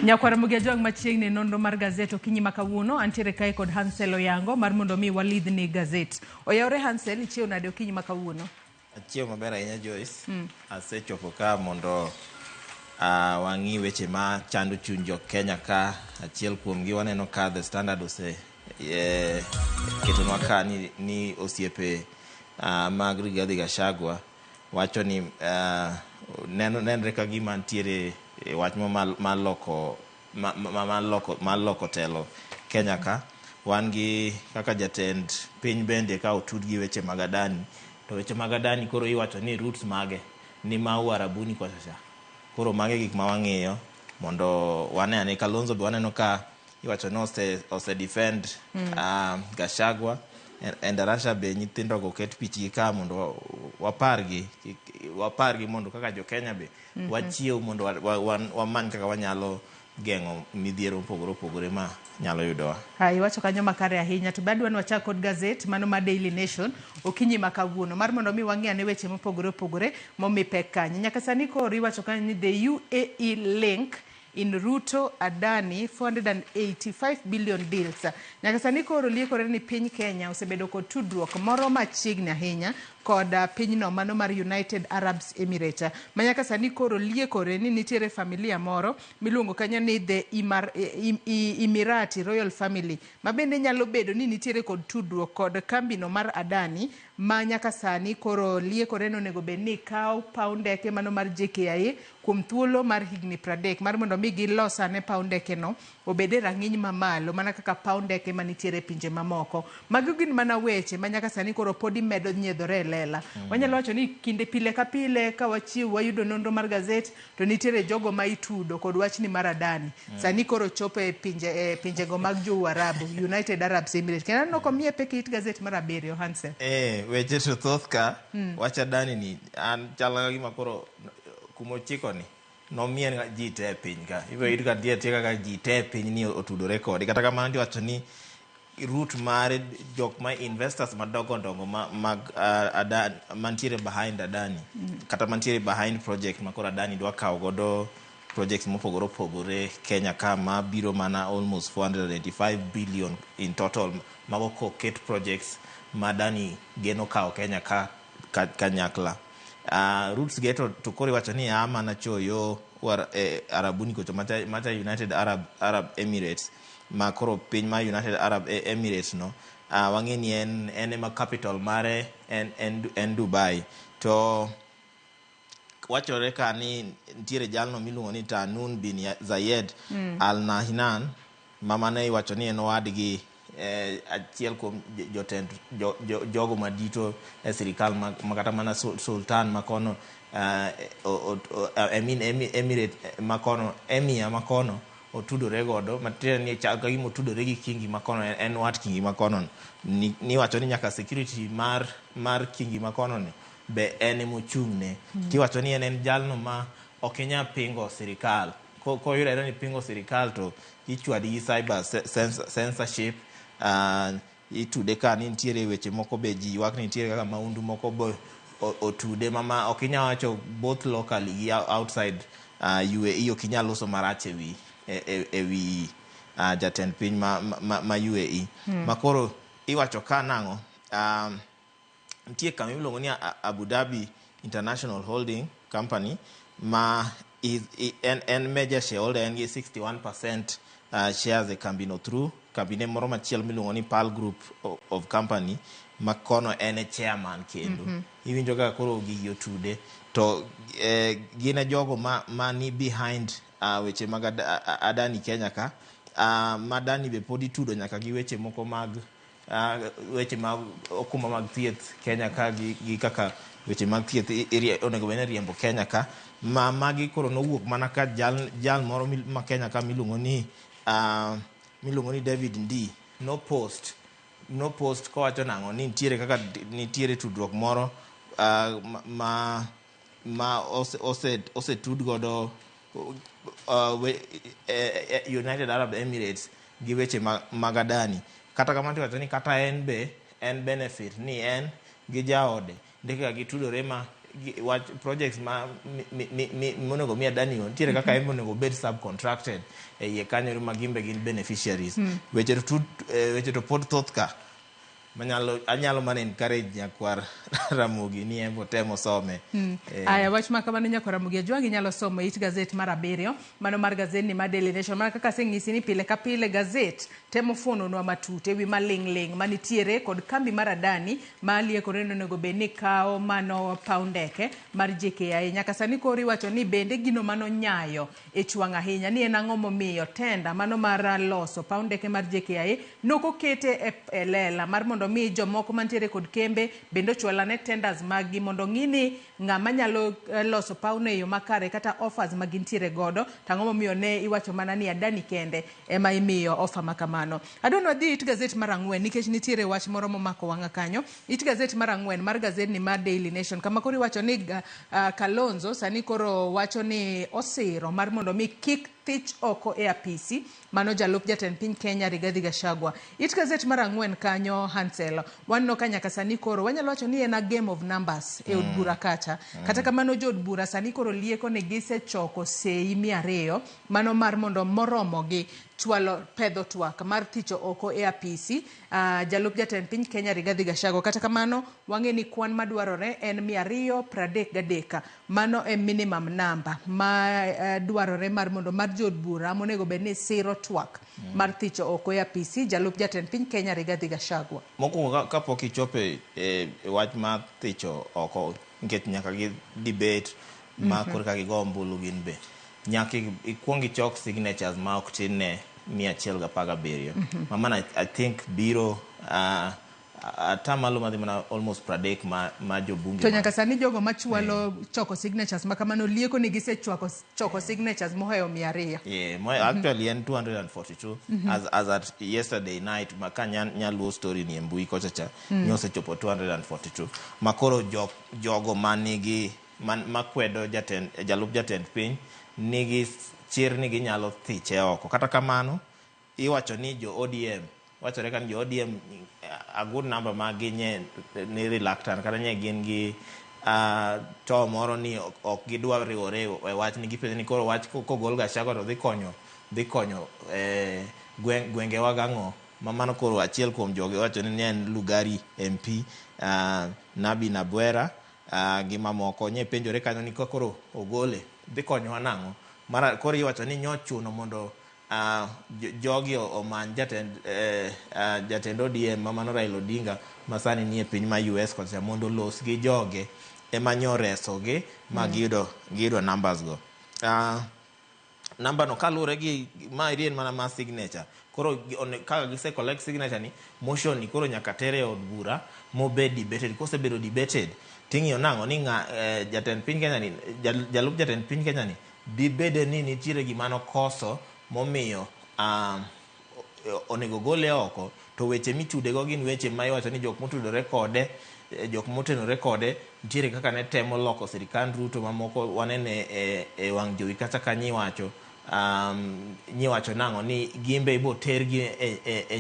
Nyakwar Mugia Jwang' machiegni e nonro mar gazet okinyi ma kawuono antiere kae kod Hansel Oyango mar mondo mi walidhni gazet. Oyawore Hansel, ichiew nade okinyi ma kawuono? Achiew maber ahinya Joyce. Asechopo ka mondo wang'i weche ma chando chuny jo Kenya ka. Achiel kuomgi waneno ka The Standard ose ketonwa ka ni osiepe mag Rigathi Gachagua wacho ni nenre ka gima nitiere wach mo mar loko mar loko telo Kenya ka. Wan gi kaka jatend piny bende ka otud gi weche mag Adani. To weche mag Adani koro iwacho ni roots mage ni ma Uarabuni kocha cha. Koro mage gik ma wang'iyo mondo wane ane. Kalonzo be waneno ka iwacho ni ose defend Gachagua. Endarasha be nyithindo go oket pichgi ka mondo wapargi mondo kaka jo Kenya be wachiew mondo wamany kaka wanyalo geng'o midhiero mopogore opogore ma nyalo yudowa. Ha, iwacho kanyo makare ahinya. To be adwa ni wachak kod gazet mano ma Daily Nation okinyi ma kawuono mar mondo mi wang'i ane weche mopogore opogore momi pek kanyo. Nyaka sani koro iwacho kanyo ni the UAE link in Ruto Adani 485 billion deals. Nyaka sani koro liekore ni piny Kenya osebedo kod tudruok moro machiegni ahinya kod pinyno mano mar United Arab Emirates. Ma nyaka sani koro liekore ni nitiere familia moro miluongo kanyo ni the Emirati Royal Family ma bende nyalo bedo ni nitiere kod tudruok kod kambino mar Adani ma nyaka sani koro liekore ni onego bed ni kaw paw ndeke mano mar JKIA kuom thuolo mar higni 30 mar mondo mi gilos ane paw ndeke no obed e rang'iny mamalo mana kaka paw ndeke manitiere e pinje mamoko. Magi gin mana weche ma nyaka sani koro pod imedo nyiedhore e lela. Wanyalo wacho ni kinde pile ka pile ka wachiew wayudo nonro mar gazet to nitiere jogo ma itudo kod wachni mar Adani. Sani koro chopo e pinje e pinjego mag jo Uarabu, United Arab Emirates. Kendo aneno komiye pek e it gazet mar abiriyo, Hansel. Weche to thoth ka. Wach Adani ni an chal ka gima koro kumochiko ni nomien ji te e piny ka. Ibiro yudo ka nitie kaka ji te e piny ni otudore kode. Kata kamano tiwacho ni root mare jok ma investors madongo dongo mag Adani mantiere behind Adani kata mantiere behind project ma koro Adani dwa kawo godo projects mopogore opogore Kenya ka ma biro mana almost 485 billion in total mago koket projects ma Adani geno kawo Kenya ka kanyakla. Roots ge to koro iwacho ni a mana choyo Arabuni kocho macha United Arab Emirates ma koro piny mar United Arab Emirates no wang'e ni en ema capital mare en Dubai. To wachore ka ni nitiere jalno miluongo ni Tahnoon bin Zayed Al Nahyan ma mane iwacho ni en owadgi achiel kuom jotend jogo madito e sirikal ma kata mana sultan makono I mean emirate makono emir makono otudore godo matiende ni chal ka gima otudore gi kingi makono en wat kingi makono niwacho ni nyaka security mar kingi makono ni be en emochung'ne. Tiwacho ni en jalno ma ok inyal pingo sirikal. Koyudore ni pingo sirikal to ichwadi gi cyber censorship. Itude ka ni nitiere weche moko be ji ywak ni nitiere kaka maundu moko be otude ma ok inyal wacho both locally gi outside UAE ok inyal loso marach e wi jatend piny ma UAE. Ma koro iwacho ka nang'o nitie kama iluongo ni Abu Dhabi International Holding Company ma en major shareholder, en gi 61% shares e kambino through kambine moro machielo miluongo ni Pearl Group of Company ma kono en e chairman kendo. Iwinjo kaka koro gigi otude to gin e jogo ma ni behind weche mag Adani Kenya ka ma Adani be pod itudo nyaka gi weche moko mag weche mag okumba mag thieth Kenya ka gi kaka weche mag thieth onego bed ni riembo Kenya ka ma magi koro nowuok mana ka jal moro ma Kenya ka miluongo ni David Ndii no post kowacho nang'o ni nitiere kaka nitiere tudruok moro ma osetud godo United Arab Emirates gi weche mag Adani. Kata kamano tiwacho ni kata en be en benefit ni en gi jaode ndike ka gitudore ma wach projects ma monego mi Adani nitiere kaka en onego bed subcontracted e iye kanyo ma gimbe gin beneficiaries. Weche to pod thoth ka manyalo anyalo mana encourage nyakwar Ramogi ni en otemo some. Aya, wach ma kamano, nyakwar Ramogi Ajwang', inyalo somo it gazet mar 7, mano mar gazetni mar Daily Nation. Mana kaka aseng'isi ni pile ka pile gazet temo fuononwa matut ewi maling' ling' manitiere kod kambi mar Adani ma liekore ni onego bed ni kawo mano paw ndeke mar JKIA. Nyaka sani koro iwacho ni bende gino manonyayo ich wang' ahinya ni en ang'o momiyo tenda mano mar loso paw ndeke mar JKIA nokokete e lela mar mondo mi jomoko mantiere kod kembe bende ochwalane tenders mag gi mondo ng'i ni ng'ama nyalo loso pawno e yo makare kata offers ma gintiere godo. To ang'o momiyo ne iwacho mana ni Adani kende ema imiyo offer ma kamano? Adwa ni wadhi it gazet mar 4 nikech nitiere wach moro momako wang'a kanyo. It gazet mar 4 mar gazetni mar Daily Nation, kama koro iwacho ni Kalonzo sani koro wacho ni osiro mar mondo mi kik thich oko e apisi mano jalup jatend piny Kenya Rigathi Gachagua. It gazet mar 4 kanyo, Hansel, waneno ka nyaka sani koro wanyalo wacho ni en a game of numbers e od bura kacha. Kata kamano, jood bura sani koro lieko ni gisechoko sei 200 mano mar mondo moromogi chwalo pedho twak mar thicho oko e apisi jalup jatend piny Kenya Rigathi Gachagua. Kata kamano, wang'e ni kwan madwarore en 233. Mano e minimum number ma dwarore mar mondo mar jood bura monego bed ni siro twak mar thicho oko e apisi jalup jatend piny Kenya Rigathi Gachagua. Mokwongo, kapok ichopo e wach mar thicho oko, nikech nyaka gi debate ma korka gigo ombulu, gin be nyaka ikwong ichok signatures ma ok tin ne 117, ma mana I think biro atamalo madhi mana almost 30 ma jobunge To nyaka sani jogo machwalo choko signatures ma kamano lieko ni gisechwako choko signatures mohewo 200. Yeah, actually en 242 as at yesterday night ma ka nyaluo story ni e mbui kocha cha nyosechopo 242, ma koro jogo manigi makwedo jatend jalup jatend piny nigi chir ni ginyalo thiche oko. Kata kamano, iwacho ni jo ODM, wachore ka ni jo ODM, a good number mag gi nye ni reluctant kata nye gin gi to moro ni ok gidwa riwore e wach ni gipenjo ni koro wach kogol Gachagua to dhi konyo gwengewa gang'o? Ma mano koro achiel kuom jogi wacho ni en Lugari MP Nabi Nabwera gi mamoko nye penjore kanyo ni ka koro ogole dhi konyowa nang'o? Mara koro iwacho ni nyochuno mondo jogi omany jatend ODM ma mano Raila Odinga ma sani nie piny ma US kocha mondo olos gi joge ema nyoresogi ma giyudo numbers go. Namba no kaluwore gi ma en mana mar signature. Koro kaka gise collect signature ni, motion ni koro nyaka tere e od bura mobed debated. Kosebedo debated, ting'iyo nang'o ni ng'a jatend piny Kenya ni, jalup jatend piny Kenya ni dibede ni nitiere gima nokoso momiyo onego gole oko. To weche mitudego gin weche ma iwacho ni jok motudore kode, jok motenore kode nitiere kaka ne temo loko sirikand Ruto. Mamoko wanene e wang' jowi kacha ka nyiwacho nang'o ni gimbe ibo tergi e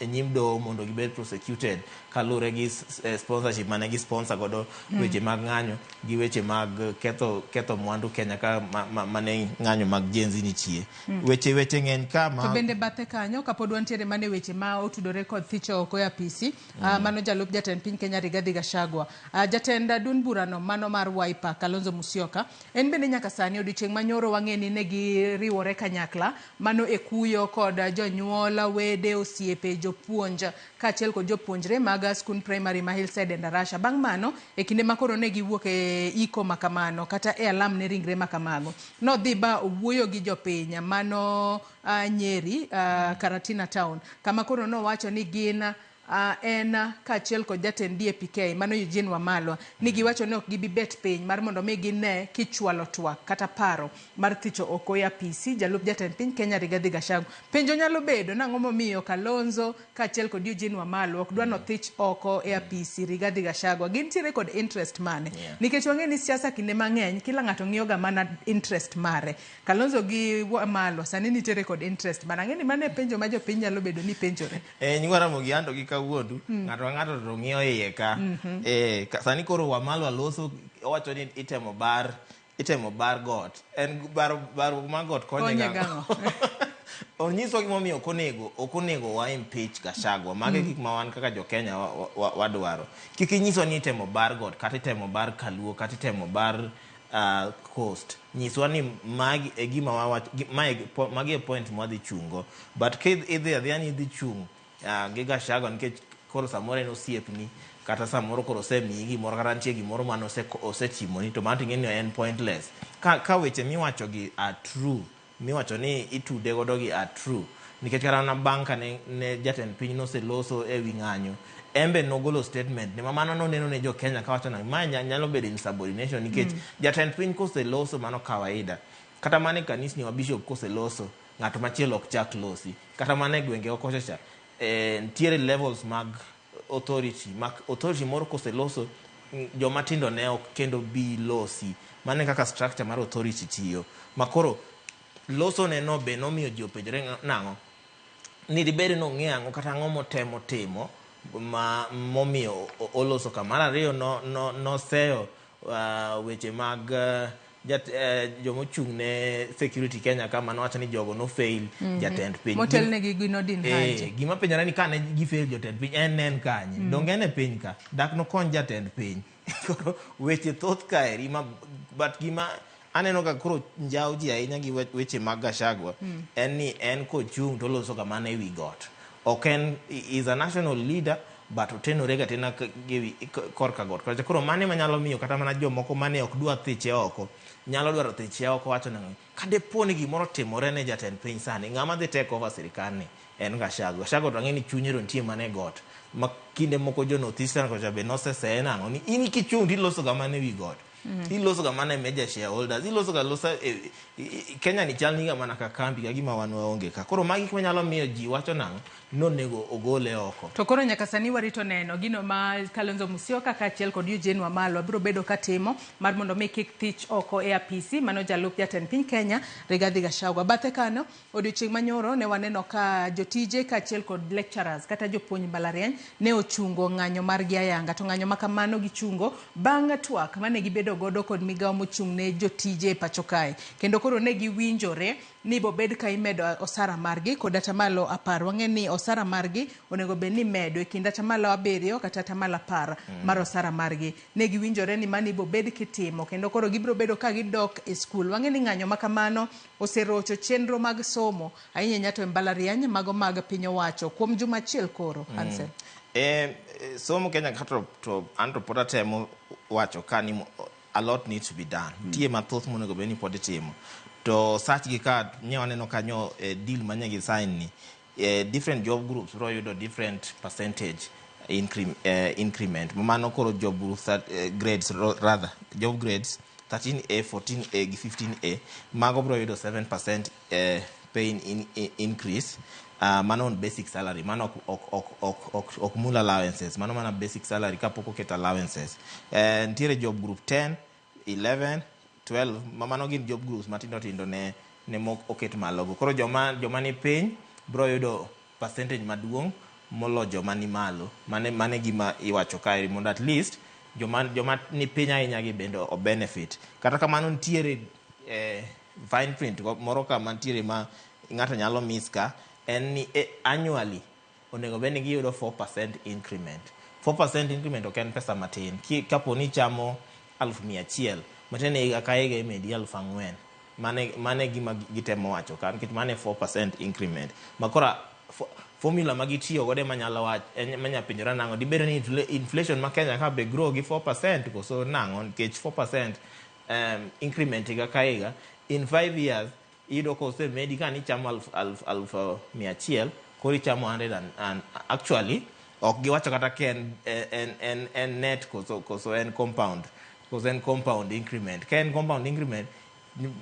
nyim doho mondo gibed prosecuted kaluwore gi sponsorship mane gi sponsor godo weche mag ng'anyo gi weche mag ketho mwandu Kenya ka mane ng'anyo mag Gen Z nitie. Weche ng'eny ka ma To bende bathe kanyo, kapod wantiere mane weche ma otudore kod thicho oko e apisi mano jalup jatend piny Kenya Rigathi Gachagua, jatend duond burano mano mar Wiper Kalonzo Musyoka en bende nyaka sani odiochieng' manyoro wang'e ni ne giriwore kanyakla mano e kuyo kod jonyuol, wede, osiepe, jopuonj kaachiel kod jopuonjre mag skund primary ma Hillside Endarasha. Bang' mano, e kinde ma koro ne giwuok e iko makamano kata e alam ne ringre makamago, nodhi ba owuoyo gi jopiny mano Nyeri, Karatina town, kama koro nowacho ni gin en kaachiel kod jatend DAPK mano Eugene Wamalwa ni giwacho ni ok gibi bet piny mar mondo mi gine kichwalo twak kata paro mar thicho oko e apisi jalup jatend piny Kenya Rigathi Gachagua. Penjo nyalo bedo nang'o momiyo Kalonzo kaachiel kod Eugene Wamalwa ok dwa nothich oko e apisi Rigathi Gachagua? Gintiere kod interest mane? Nikech wang'e ni siasa kinde mang'eny kila ng'ato ng'iyo ga mana interest mare. Kalonzo gi Wamalwa sani nitiere kod interest mane? Ang'e ni mano e penjo ma jopiny nyalo bedo ni penjore. Nyikwa Ramogi anto gi awuondu, ng'ato ka ng'ato to ng'iyo iye ka. Eh, sani koro Wamalwa loso, owacho ni itemo bar got. En bar mar got konye Konye gang'o? Onyiswa gimomiyo ok onego wa impeach Gachagua. Mago e gik ma wan kaka jo Kenya wadwaro. Kik inyiswa ni itemo bar got, kata itemo bar Kaluo, kata itemo bar Coast. Nyiswa ni magi e gima wawach, magi e point mwadhi chungo. But ka idhi adhiya ni idhi chung' gi Gachagua nikech koro samoro en osiepni, kata samoro koro osemiyi gimoro, kata nitie gimoro mane osetimoni, to mano ting'e ni en pointless. Ka weche miwacho gi are true, miwacho ni itude godo gi are true, nikech kata mana bang' ka ne jatend piny noseloso e wi ng'anyo, en be nogolo statement ne ma mano noneno ne jo Kenya kawacho ni mae nyalo bedo insubordination, nikech jatend piny koseloso, mano kawaida. Kata mana e kanisni wa, bishop koseloso, ng'at machielo ok chak losi. Kata mana e gwenge wa kocha cha, nitiere levels mag authority ma authority moro koseloso, joma tindo ne ok kendo bi losi. Mano e kaka structure mar authority tiyo. Ma koro loso ne no be nomiyo ji openjore nang'o ni dibed ni ong'e ang'o, kata ang'o motemo timo ma momiyo oloso ka. Mar ariyo, no noseyo weche mag jomochung' ne security Kenya ka, manowacho ni jogo no fail jatend piny. Motelnegi gi Nordin Haji. Gima penjore ni kane gifail jotend piny, en ne en kanye? Donge en e piny ka dak nokony jatend piny? Koro weche thoth kaeri ma, but gima aneno ka koro njawo ji ahinya gi weche mag Gachagua en ni en kochung' to oloso ga mana ewi got. Ok en is a national leader, but otenore ga tena gi korka got kocha. Koro mano ema nyalo miyo kata mana jomoko mane ok dwa thiche oko nyalo dwaro thiche oko, wacho nang'o ka depo ni gimoro otimore ne jatend piny sani, ng'ama dhi take over sirikal ni en Gachagua. Gachagua to ang'e ni chunye to nitie mana e got, ma kinde moko jo North Eastern kocha be noseseye nang'o ni in kichung' tiloso ga mana ewi got, iloso ga mana e major shareholders, iloso ga losa Kenya ni chal ni ga mana ka kambi ka gima wan waonge ka. Koro magi gik manyalo miyo ji wacho nang'o nonego ogole oko. To koro nyaka sani warito neno gino ma Kalonzo Musyoka kaachiel kod Eugene Wamalwa biro bedo katimo mar mondo mi kik thich oko e apisi mano jalup jatend piny Kenya Rigathi Gachagua. Bathe kano, odiochieng' manyoro ne waneno ka jotije kaachiel kod lecturers kata jopuonj mbalariany ne ochungo ng'anyo margi ayanga. To ng'anyo ma kamano gichungo bang' twak mane gibedo godo kod migawo mochung' ne jotije e pacho kae. Kendo koro ne giwinjore ni bobed ka imedo osara margi kod 10%. Wang'e ni osara margi onego bed ni imedo e kind 7% kata 10% mar osara margi. Ne giwinjore ni mano ibobed kitimo, kendo koro gibiro bedo ka gidok e skul. Wang'e ni ng'anyo ma kamano oserocho chenro mag somo ahinya ahinya to e mbalariany mago mag piny owacho kuom juma achiel koro. Ansel. Somo Kenya ka to an to pod atemo wacho ka ni a lot needs to be done. Nitie mathoth monego bed ni pod itimo. To search gi ka nye waneno kanyo deal manye gi sign ni different job groups biro yudo different percentage increment. Mano koro job groups grades, rather job grades 13A, 14A gi 15A, mago biro yudo 7% pay increase. Mano on basic salary, mano ok mul allowances, mano mana basic salary kapok oket allowances. Nitiere job group 10, 11, 12, ma mano gin job groups matindo tindo ne mok oket malo go. Koro joma ni piny biro yudo percentage maduong' molo joma ni malo. Mane gima iwacho kae mondo at least joma ni piny ahinya gi bende o benefit. Kata kamano nitiere fine print moro ka mantiere ma ng'ato nyalo miss ka en ni annually onego bed ni giyudo 4% increment. 4% increment ok en pesa matin. Kapo ni ichamo 100,000, matiende ni higa ka higa imedi 4,000. Mane gima gitemo wacho ka, nikech mane 4% increment. Ma koro formula ma gitiyo godo ema nyalo wach ema nya penjora nang'o dibed ni inflation ma Kenya ka be grow gi 4% koso nang'o, nikech 4% increment higa ka higa in 5 years iyudo ka osemedi ka nichamo 100,000, koro ichamo 100 and actually ok giwacho kata ka en net koso en compound, koso en compound increment. Ka en compound increment,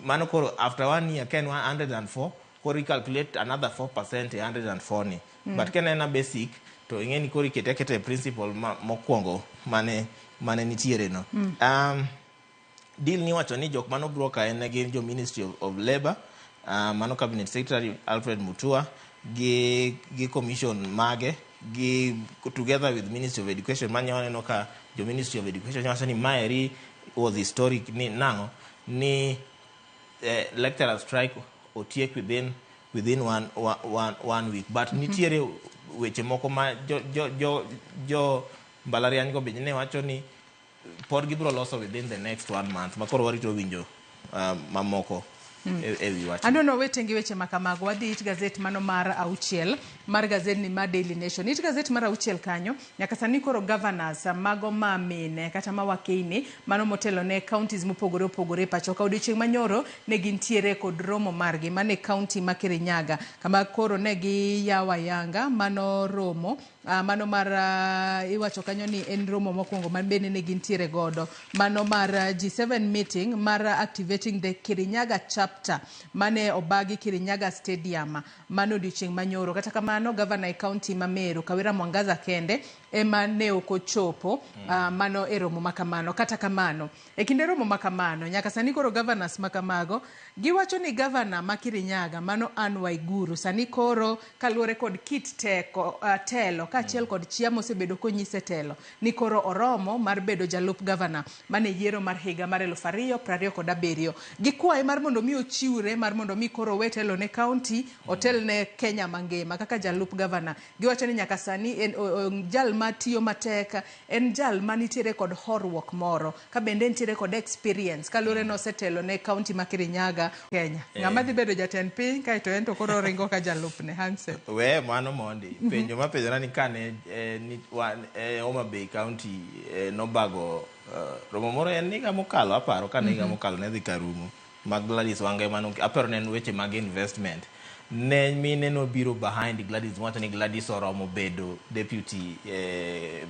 mano koro after one year ka en 104, koro i calculate another 4% e 104 ni. But ka en a basic to ing'e ni koro ikete aketa e principle mokwongo mane nitiere no. Deal niwacho ni jok mano broker en gin jo Ministry of Labor, mano Cabinet Secretary Alfred Mutua gi commission mage. gi together with Ministry of Education manya waneno ka jo Ministry of Education wacho ni maeri was historic ni nang'o ni lecturer strike otiek within one week, but nitiere weche moko ma jo mbalariany go be ne wacho ni pod gibiro loso within the next one month, makoro warito winjo mamoko e wi wach. Aneno wetenge weche ma kamago. Wadhi it gazet mano mar 6 mar gazet ni mar Daily Nation. It gazet mar 6 kanyo, nyaka sani koro governors mago ma mine kata ma wakeini mano motelo ne counties mopogore opogore pacho ka, odiochieng' manyoro ne gintiere kod romo margi mane county ma Kirinyaga, kama koro ne giyawo ayanga mano romo mano mar iwacho kanyo ni en romo mokwongo man bende ne gintiere godo mano mar G7 meeting mar activating the Kirinyaga chapter mane obagi Kirinyaga Stadium mano odiochieng' manyoro. Kata kamano, gavana e county ma Meru, Kawira Mwangaza, kende ema ne ok ochopo mano e romo makamano. Kata kamano, e kinde romo makamano, nyaka sani koro governors makamago giwacho ni gavana ma Kirinyaga mano Anne Waiguru sani koro kaluwore kod kit teko telo kaachiel kod chia mosebedo konyise telo ni koro oromo mar bedo jalup gavana mane yiero mar higa mar 2027. Gikwaye mar mondo mi ochiwre mar mondo mi koro owe telo ne county, otel ne Kenya mangima kaka jalup gavana. Giwacho ni nyaka sani en jal matiyo matek, en jal manitiere kod horuok moro ka bende entiere kod experience kaluwore ni osetelo ne county ma Kirinyaga. Kenya, ng'ama dhi bedo jatend piny kaeto en to koro oringo ka jalupne Hansen? We mano mondi penjo mapenjora ni kane ni wan Homa Bay County nobago romo moro en higa mokalo, aparo kane higa mokalo ne dhi karumo mag Gladys Wanga mano, aparo ne en weche mag investment ne mine nobiro behind Gladys, wacho ni Gladys oromo bedo deputy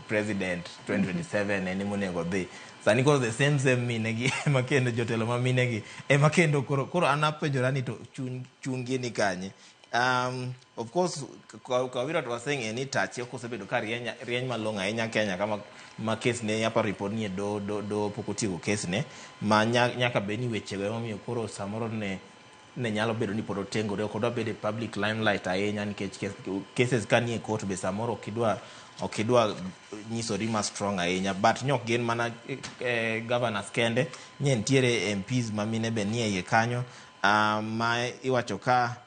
president 2027, en emonego dhi. Sani koro the same same mine gi ema kendo jotelo ma mine gi ema kendo koro an apenjora ni to chuny chungi ni kanye? Of course, Kawira was saying eni tache ok osebedo ka rieny rieny malong'o ahinya Kenya kama ma kes ne apa report ni e do pok otieko kes ne ma nyaka bed ni wechego emomiyo koro samoro ne nyalo bedo ni pod otengore, ok odwa bedo e public limelight ahinya nikech cases ka nie court be samoro ok idwa nyisori ma strong ahinya. But nyok gin mana governors kende, nye nitiere MPs ma mine be nie iye kanyo ma iwacho ka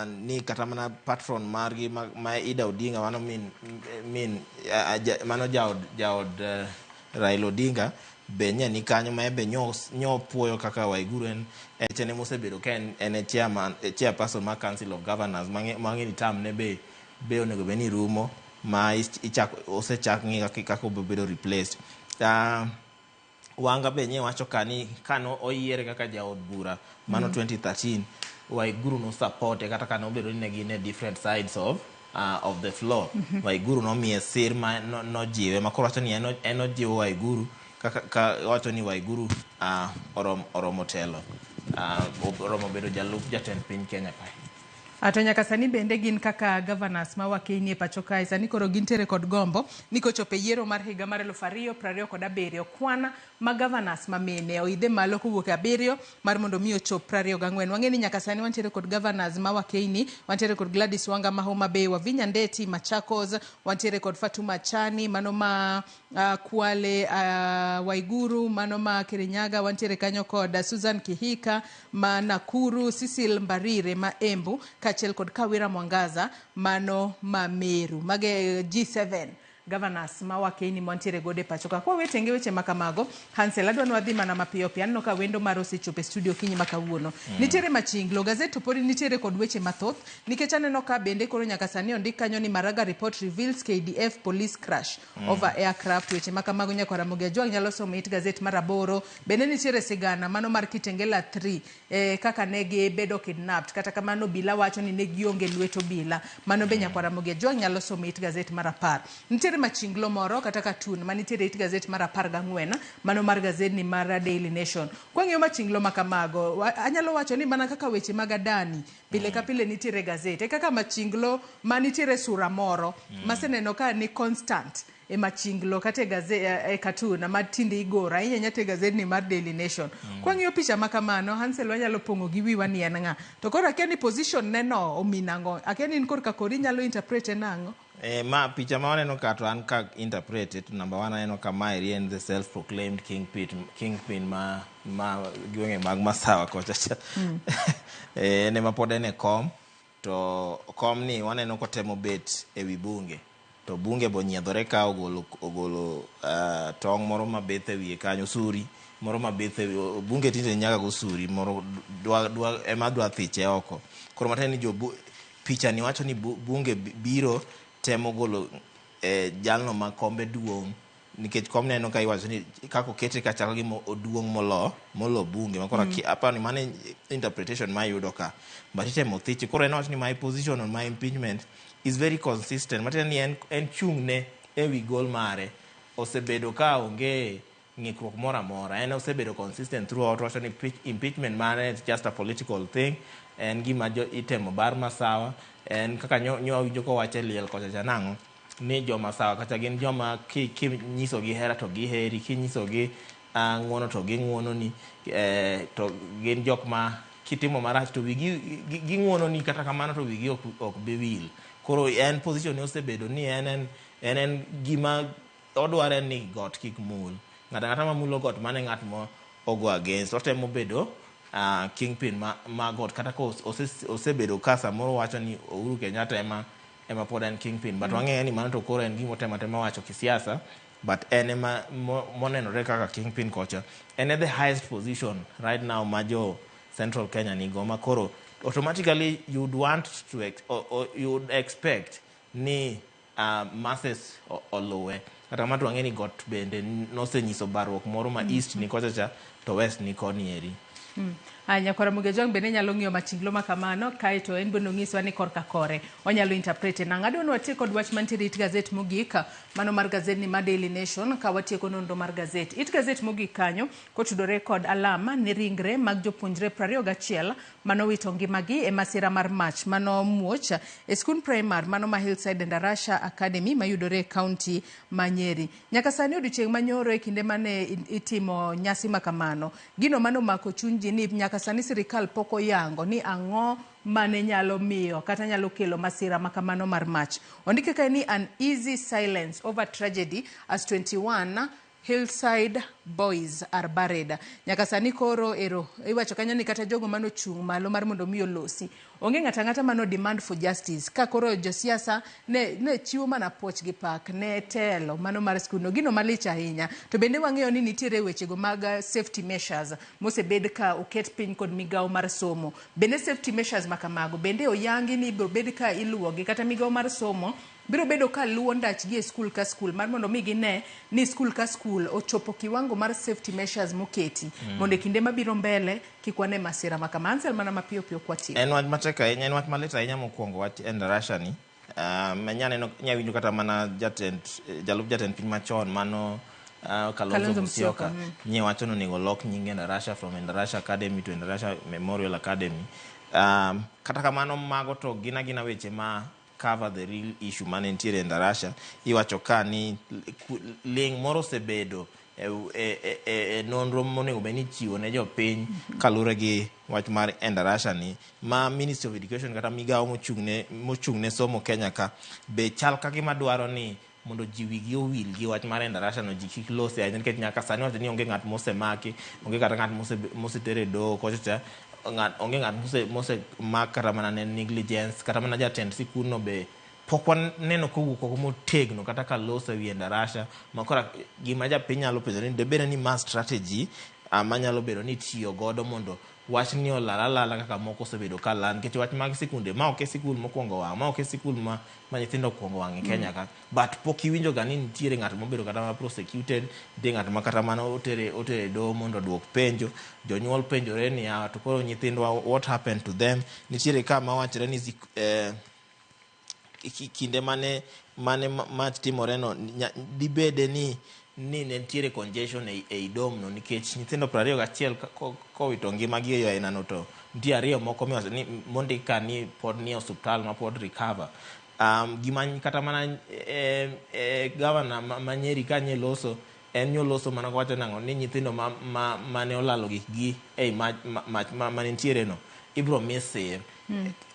ni kata mana patron margi ma Ida Odinga, mano min mano jaod Raila Odinga be nye ni kanyo, ma be nyo puoyo kaka Waiguru en chene mosebedo ka en e chairman, chairperson mar Council of Governors mang'e ni term ne be onego bed ni rumo ma ichak osechak ng'i kaka obiro bedo replaced. Wanga be nye wacho ka ni kano oyiere kaka jaod bura mano 2013, Waiguru no support kata ka nobedo ni ne gin e different sides of the floor. Waiguru nomiye sir ma nojiwe ma koro wacho ni en ojiwo Waiguru kaka ka wacho ni Waiguru oromo telo, oromo bedo jalup jatend piny Kenya kae. To nyaka sani bende gin kaka governors ma wakeni e pacho kae sani koro gintiere kod gombo ni kochopo e yiero mar higa mar 2027, kwan ma governors ma mine oidhe malo kowuok e 7 mar mondo mi ochop 24. Wang'e ni nyaka sani wantiere kod governors ma wakeini, wantiere kod Gladys Wanga ma Homa Bay, Wavinya Ndeti Machakos, wantiere kod Fatuma Chani mano ma Kwale, Waiguru mano ma Kirinyaga, wantiere kanyo kod Susan Kihika ma Nakuru, Cecil Mbarire ma Embu, kaachiel kod Kawira Mwangaza mano ma Meru. Mage G7 governors ma wakeni mwantiere godo e pacho ka. Kwa tenge weche ma kamago, Hansel, adwa ni wadhi mana mapiyo piyo. Aneno ka wendo mar osechopo e studio kinyi ma kawuono. Nitiere machinglo, gazet to pod nitiere kod weche mathoth, nikech aneno ka bende koro nyaka sani ondik kanyo ni Maraga report reveals KDF police crash over aircraft. Weche ma kamago nyaka Ramogi Ajwang' nyalo somo it gazet mar 8. Bende nitiere sigana mano mar Kitengela 3 kaka ne gibedo kidnapped. Kata kamano obila wacho ni ne gionge lwet obila. Mano be nyaka Ramogi Ajwang' nyalo somo it gazet mar 10. Nitiere machinglo moro kata cartoon manitiere it gazet mar 14 mano mar gazet ni mar Daily Nation. Kwang'iyo machinglo ma kamago, anyalo wacho ni mana kaka weche mag Adani pile ka pile nitiere gazet e kaka machinglo manitiere sura moro maseneno ka ni constant e machinglo kata e gaze, e cartoon ma tinde igoro ahinya ahinya to e gazet ni mar Daily Nation. Kwang'iyo picha ma kamano, Hansel, wanyalo pong'o gi wiwa ni en ng'a. To koro akia ni position ne no omin ang'o. Akia ni in korka kori inyalo interpret e nang'o. Ma picha ma waneno ka to an ka interpret it, number one aneno ka maeri en the self proclaimed kingpin ma gwenge mag Masawa kocha cha. En ema pod en e kom to kom ni waneno kotemo bet ewi bunge to bunge bo nyiedhore ka ogolo tong' moro mabith e wiye kanyo, osuri moro mabith e wi bunge tinde nyaka gosuri moro dwa, dwa, ema dwa thiche oko. Koro matiende ni jo picha ni wacho ni bunge biro temo golo jalno ma kombe duong' nikech kom neno ka iwacho ni kaka okete ka chalo gima oduong' molo bunge ma koro aparo ni mano interpretation ma ayudo ka, but itemo thiche. Koro en wacho ni my position on my impeachment is very consistent, matiende ni en chung' ne ewi gol mare osebedo ka onge ng'ikruok moro amora. En osebedo consistent throughout, wacho ni impeachment mare is just a political thing, en gima jo itemo bar Masawa. En kaka nyo awinjo kowacho e liel kocha cha nang'o ni jo Masawa kata gin joma kinyisogi hera to giheri, kinyisogi ng'uono to ging'uononi, to gin jok ma kitimo marach to wigi ging'uononi, kata kamano to wigi ok bi wil. Koro en position ne osebedo ni en gima odware ni got kik mul ng'ato ang'ata mamulo got, mano e ng'at mo ogo against. Otemo bedo kingpin ma got, kata ka osebedo ka samoro wacho ni Uhuru Kenyatta ema pod en kingpin, but wang'eyo ni mano to koro en gima otemo atema wacho kisiasa, but en ema monenore kaka kingpin kocha. En e the highest position right now ma jo Central Kenya nigo, ma koro automatically you'd want to ex or you'd expect ni masses oluwe. Kata kamano to wang'e ni got bende nosenyiso barruok moro ma east ni kocha cha to west ni koni eri. Nyakwara Mugejwang' bende nyalo ng'iyo machinglo ma kamano, kaeto en bende onyiswa ni korka kore onyalo interpret nang'o. Adwa ni watiek kod wach mantiere it gazet mogik, mano mar gazet ni mar Daily Nation, ka watieko nonro mar gazet. It gazet mogik kanyo kotudore kod alama ne ringre mag jopuonjre 21 manowito ngimagi e masira mar mach manomuoch e skund primar mano ma Hillside Endarasha Academy mayudore e kaunti ma Nyeri. Nyaka sani odiochieng' manyoro e kinde mane itimo nyasi ma kamano, gino manomako chuny ji ni nyaka sani sirikal pok oyango ni ang'o mane nyalo miyo kata nyalo kelo masira ma kamano mar mach. Ondike kae ni an easy silence over tragedy as 21 Hillside boys are buried. Nyaka sani koro ero iwacho kanyo ni kata jogo manochung' malo mar mondo mi olosi, onge ng'ato ang'ata mano demand for justice. Ka koro josiasa ne chiwo mana puoch gi pak ne telo mano mar skul no, gino malich ahinya. To bende wang'eyo ni nitiere wechego mag safety measures mosebed ka oket piny kod migawo mar somo. Bende safety measures ma kamago bende oyangi ni ibiro bed ka iluwogi, kata migawo mar somo biro bedo ka luwo ndachgi e skul ka skul mar mondo mi gine ni skul ka skul ochopo kiwango mar safety measures moketi mondo e kinde mabiro mbele kik wane masira ma kama. Ansel, mana mapiyo piyo kwatieko. En wach matek ahinya, en wach malit ahinya. Mokwongo wach Endarasha ni nya neno nya winjo kata mana jatend jalup jatend piny machon mano Kalonzo Kalonzo Musyoka Musyoka, nye wacho ni onego lok nying Endarasha from Endarasha Academy to Endarasha Memorial Academy. Kata kamano mago to gin agina weche ma cover the real issue mane nitiere Endarasha. Iwacho ka ni ling moro osebedo e nonro monego bed ni ichiwo ne jopiny kaluwore gi wach mar Endarasha ni ma Ministry of Education kata migawo mochung' ne somo Kenya ka be chal ka gima dwaro ni mondo ji wigi owil gi wach mar Endarasha no, ji kik lose ahinya, nikech nyaka sani wacho ni onge ng'at mosemaki, onge kata ng'at moseter e doho kocha cha, onge ng'at mosemak kata mana ne negligence. Kata mana jatend sikundno be pok waneno kowuok oko motegno kata ka loso ewi Endarasha. Ma koro gima japiny nyalo penjo ni debed ni ma strategy manyalo bedo ni itiyo godo mondo wachni olal alala kaka moko osebedo ka lal, nikech wach mag sikunde ma ok e sikul mokwongo wang', ma ok e sikul ma nyithindo okwongo wang' e Kenya ka, but pok iwinjo ga ni nitiere ng'at mobedo kata ma prosecuted, nitie ng'at ma kata mana otere doho mondo oduok penjo. Jonyuol penjore niya, to koro nyithindwa, what happened to them? Nitiere ka mawachore ni kinde mane mach timore no, dibede ni ne nitiere congestion ei dom no, nikech nyithindo 21 kowito ngimagi e yo ainano, to nitie ariyo moko miwacho ni mondik ka ni pod nie osuptal ma pod recover. Gima kata mana gavana ma Nyeri ka nye loso, en nyoloso mana kowacho nang'o ni nyithindo mane olalo gikgi ei mach mane nitiere no ibro mi sir.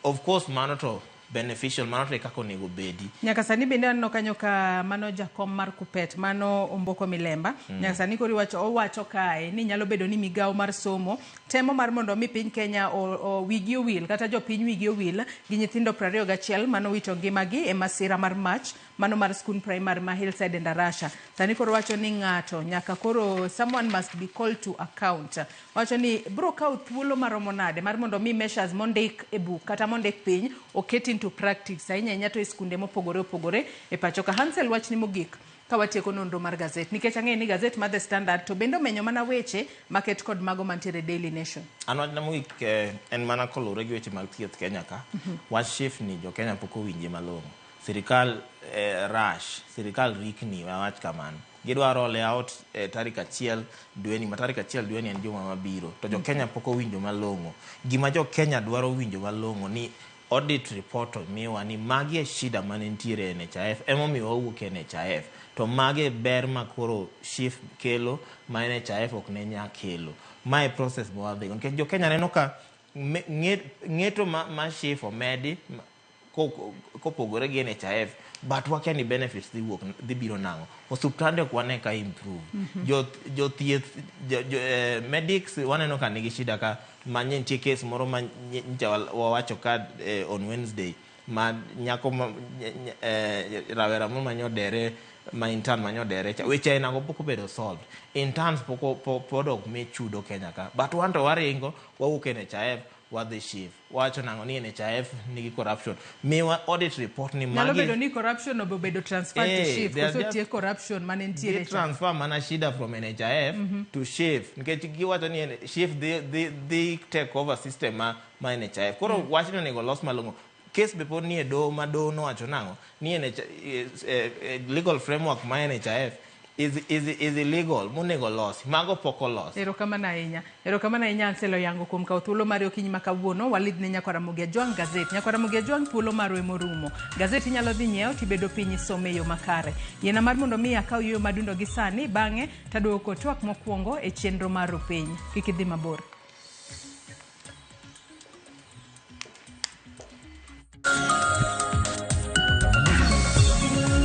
Of course mano to beneficial mano to e kaka onego bedi. Nyaka sani bende aneno kanyo ka mano jakom mar Kupet mano Omboko Milemba. Nyaka sani koro iwacho owacho kae ni nyalo bedo ni migawo mar somo temo mar mondo mi piny Kenya o, wigi owil kata jopiny wigi owil gi nyithindo 21 mano wito ngimagi e masira mar mach mano mar skund primary ma Hillside Endarasha. Sani koro wacho ni ng'ato nyaka koro someone must be called to account. Wacho ni bro kawo thuolo maromo nade mar mondo mi measures mondik e buk kata mondik piny oket into practice ahinya ahinya to e skunde mopogore opogore e pacho ka. Hansel wachni mogik ka watieko nonro mar gazet nikech ang'eyo ni gazet mar The Standard to bende omenyo mana weche maket kod mago mantiere Daily Nation. An wachna mogik en mana koluwore gi weche mag thieth Kenya ka. Wach SHIF ni jo Kenya pok owinje malong'o. Sirikal rush, sirikal rikni wawach kamano. Gidwa roll out tarik 1 dweni, ma tarik 1 dweni en juma mabiro. To jo Kenya pok owinjo malong'o. Gima jo Kenya dwaro winjo malong'o ni audit report omiwa ni magi e shida mane nitiere e NHIF, emomiyo wawuok e NHIF. To magi e ber ma koro SHIF kelo ma NHIF ok ne nya kelo. Mae process ma wadhigo. Nikech jo Kenya neno ka ng'eto ma SHIF omedi kopogore gi NHIF, but wakia ni benefits dhi wuok dhi biro nang'o. Osuptande ok wane ka improve. Jo thieth medics waneno ka nigi shida ka ma nitie case moro ma nyocha wawacho ka on Wednesday ma nyako ma rawera moro manyodere ma intern manyodere cha weche ainago pok obedo solved. Interns pok pod ok mi chudo Kenya ka, but wan to waringo wawuok e NHIF wadhi SHIF. Wacho nang'o ni NHIF nigi corruption? Miwa audit report ni Nyalo bedo ni corruption obedo transfer to SHIF koso tie corruption mane nitiere cha. Transfer mana shida from NHIF to SHIF nikech giwacho ni SHIF dhi take over system ma NHIF. Koro wachni onego los malong'o. Case be pod nie doho ma doho nowacho nang'o ni legal framework ma NHIF is illegal monego losi. Mago pok olos. Erokamano ahinya. Erokamano ahinya Ansel Oyango kuom kawo thuolo mari okinyi ma kawuono. Walidh ne Nyakwar Ramogi Ajwang' gazet. Nyakwar Ramogi Ajwang' thuolo marwa emorumo. Gazet inyalo dhi nyiewo tibedo piny isome e yo makare. Yiena mar mondo mi akaw yueyo madundo gi sani bang'e taduogo kod twak mokwongo e chenro mar Rupiny. Kik idhi mabor.